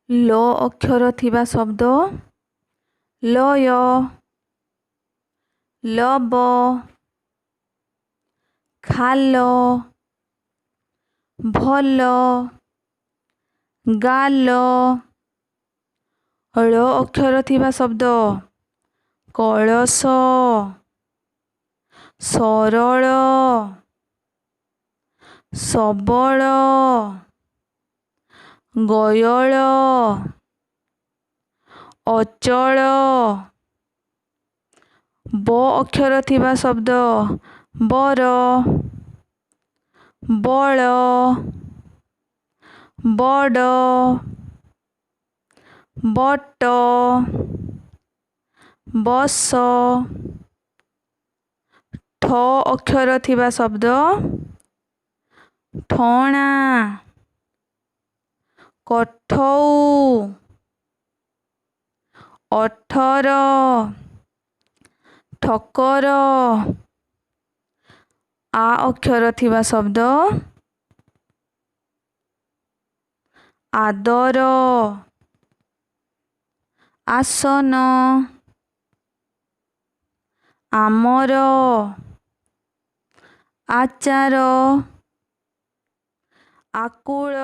ଲ ଅକ୍ଷର ଥିବା ଶବ୍ଦ: ଲୟ, ଲବ, ଖାଲ, ଭଲ, ଗାଲ। ଳ ଅକ୍ଷର ଥିବା ଶବ୍ଦ: କଳସ, ସରଳ, ସବଳ, ଗୟଳ, ଅଚଳ। ବ ଅକ୍ଷର ଥିବା ଶବ୍ଦ: ବର, ବଳ, ବଡ଼, ବଟ, ବସ। ଠ ଅକ୍ଷର ଥିବା ଶବ୍ଦ: ଠଣା, କଠଉ, 18, ଠକର। ଆ ଅକ୍ଷର ଥିବା ଶବ୍ଦ: ଆଦର, ଆସନ, ଆମର, ଆଚାର, ଆକୁଳ।